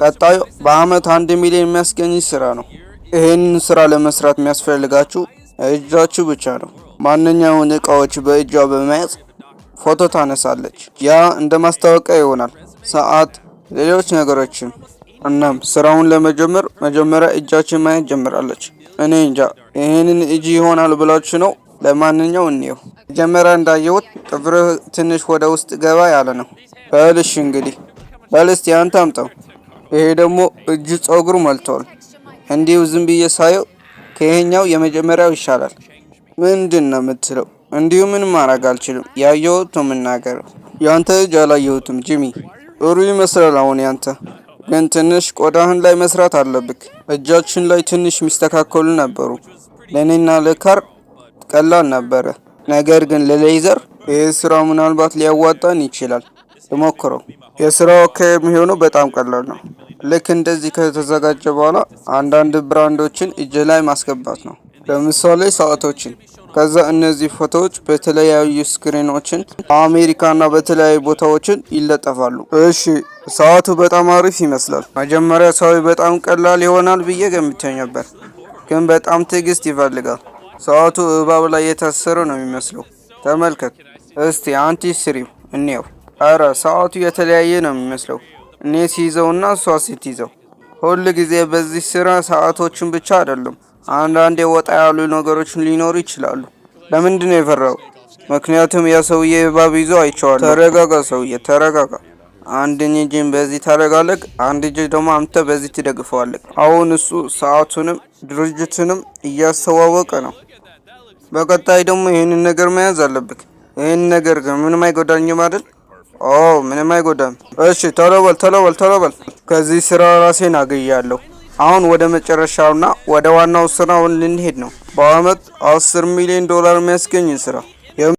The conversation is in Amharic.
ቀጣዩ በአመት 1 ሚሊዮን የሚያስገኝ ስራ ነው። ይህንን ስራ ለመስራት የሚያስፈልጋችሁ እጃችሁ ብቻ ነው። ማንኛውን እቃዎች በእጇ በመያዝ ፎቶ ታነሳለች። ያ እንደ ማስታወቂያ ይሆናል። ሰዓት፣ ሌሎች ነገሮችም። እናም ስራውን ለመጀመር መጀመሪያ እጃችን ማየት ጀምራለች። እኔ እንጃ ይህንን እጅ ይሆናል ብላችሁ ነው። ለማንኛው እንየው። መጀመሪያ እንዳየሁት ጥፍርህ ትንሽ ወደ ውስጥ ገባ ያለ ነው። በልሽ እንግዲህ በል እስቲ አንተ አምጣው። ይሄ ደግሞ እጅ ጸጉር ሞልቷል። እንዲሁ ዝም ብዬ ሳየው ከይሄኛው የመጀመሪያው ይሻላል። ምንድን ነው የምትለው? እንዲሁ ምንም ማድረግ አልችልም። ያየሁት ነው የምናገረው። ያንተ እጅ አላየሁትም ጂሚ። ጥሩ ይመስላል። አሁን ያንተ ግን ትንሽ ቆዳህን ላይ መስራት አለብክ። እጃችን ላይ ትንሽ የሚስተካከሉ ነበሩ። ለእኔና ለካር ቀላል ነበረ። ነገር ግን ለሌዘር ይህ ስራ ምናልባት ሊያዋጣን ይችላል። ልሞክረው። የስራው አካሄድ የሚሆነው በጣም ቀላል ነው። ልክ እንደዚህ ከተዘጋጀ በኋላ አንዳንድ ብራንዶችን እጅ ላይ ማስገባት ነው። ለምሳሌ ሰዓቶችን። ከዛ እነዚህ ፎቶዎች በተለያዩ ስክሪኖችን በአሜሪካና በተለያዩ ቦታዎችን ይለጠፋሉ። እሺ፣ ሰዓቱ በጣም አሪፍ ይመስላል። መጀመሪያ ሰው በጣም ቀላል ይሆናል ብዬ ገምቼ ነበር፣ ግን በጣም ትዕግስት ይፈልጋል። ሰዓቱ እባብ ላይ የታሰረ ነው የሚመስለው። ተመልከት እስቲ፣ አንቲ ስሪው እንየው። አረ ሰዓቱ የተለያየ ነው የሚመስለው እኔ ሲይዘውና እሷ ስትይዘው። ሁል ጊዜ በዚህ ስራ ሰዓቶችን ብቻ አይደሉም፣ አንዳንዴ ወጣ ያሉ ነገሮችን ሊኖሩ ይችላሉ። ለምንድን ነው የፈራው? ምክንያቱም ያ ሰውዬ እባብ ይዞ አይቼዋለሁ። ተረጋጋ ሰውዬ ተረጋጋ። አንድ እጅን በዚህ ታደርጋለህ፣ አንድ እጅ ደግሞ አንተ በዚህ ትደግፈዋለህ። አሁን እሱ ሰዓቱንም ድርጅቱንም እያስተዋወቀ ነው። በቀጣይ ደግሞ ይህንን ነገር መያዝ አለብህ። ይህን ነገር ግን ምንም አይጎዳኝም አይደል? ኦ፣ ምንም አይጎዳም። እሺ፣ ቶሎ በል፣ ቶሎ በል፣ ቶሎ በል። ከዚህ ስራ ራሴን አግያለሁ። አሁን ወደ መጨረሻውና ወደ ዋናው ስራውን ልንሄድ ነው። በአመት 10 ሚሊዮን ዶላር የሚያስገኝ ስራ።